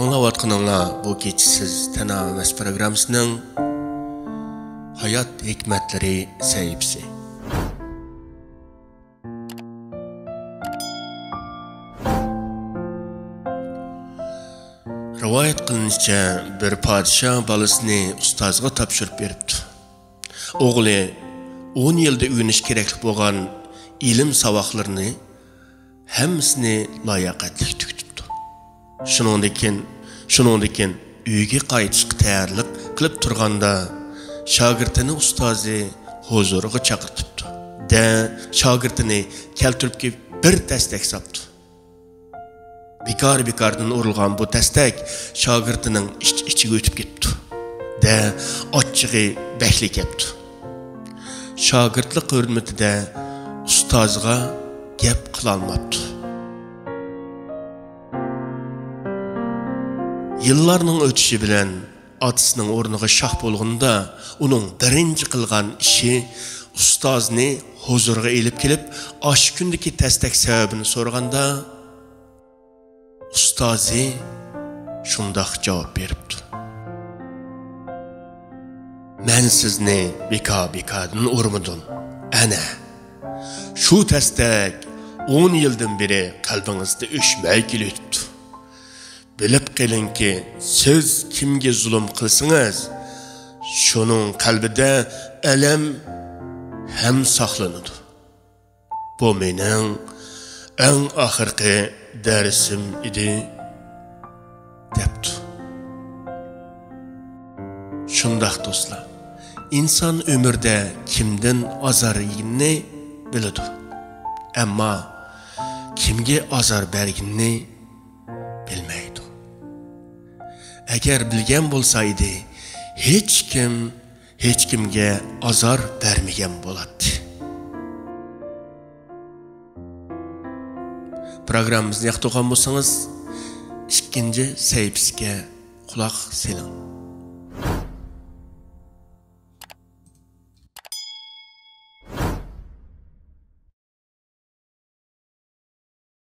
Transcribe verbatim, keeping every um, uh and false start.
ئاڭلاۋاتقىنىڭلار بۇ كېچە سىز تەنھا ئەمەس پروگراممىسىنىڭ ھايات ھېكمەتلىرى سەھىپىسى. رىۋايەت قىلىنىشىچە، بىر پادىشاھ بالىسىنى ئۇستازغا تاپشۇرۇپ بېرىپتۇ. ئوغلى ئون يىلدا ئۆگىنىش كېرەكلىك بولغان ئىلىم ساۋاقلىرىنى ھەممىسىنى لاياقەتلىك تۈگىتىپتۇ. شۇنىڭدىن كېيىن، شۇنىڭدىن كېيىن ئۆيگە قايتىشقا تەييارلىق قىلىپ تۇرغاندا، شاگىرتىنى ئۇستازى ھۇزۇرىغا چاقىرتىپتۇ. دە، شاگىرتىنى كەلتۈرۈپ كېلىپ بىر تەستەك ساپتۇ. بىكار-بىكاردىن ئۇرۇلغان بۇ تەستەك شاگىرتىنىڭ ئىچ-ئىچىگە ئۆتۈپ كېتىپتۇ. دە، ئاچچىقى بەكلا كەپتۇ. شاگىرتلىق ھۆرمىتىدە ئۇستازىغا گەپ قىلالماپتۇ. يىللارنىڭ ئۆتۈشى بىلەن ئاتىسىنىڭ ئورنىغا شاھ بولغىنىدا، ئۇنىڭ بىرىنچى قىلغان ئىشى ئۇستازنى ھۇزۇرىغا ئېلىپ كېلىپ، ئاشۇ كۈندىكى تەستەك سەۋەبىنى سورىغاندا، ئۇستازى شۇنداق جاۋاب بېرىپتۇ: «مەن سىزنى بىكار-بىكاردىن ئۇرمىدىم. ئەنە، شۇ تەستەك ئون يىلدىن بېرى قەلبىڭىزدە ئۆچمەي كېلىۋېتىپتۇ. بىلىپ قېلىڭكى، سىز كىمگە زۇلۇم قىلسىڭىز، شۇنىڭ قەلبىدە ئەلەم ھەم ساقلىنىدۇ. بۇ مېنىڭ ئەڭ ئاخىرقى دەرسىم ئىدى» دەپتۇ. شۇنداق دوستلار، ئىنسان ئۆمرىدە كىمدىن ئازار يېگىنىنى بىلىدۇ، ئەمما كىمگە ئازار بەرگىنىنى بىلمەيدۇ. ئەگەر بىلگەن بولسا ئىدى، ھېچكىم ھېچكىمگە ئازار بەرمىگەن بولاتتى. پروگراممىمىزنى ياقتۇرغان بولسىڭىز، ئىككىنچى سەھىپىسىگە قۇلاق سېلىڭ.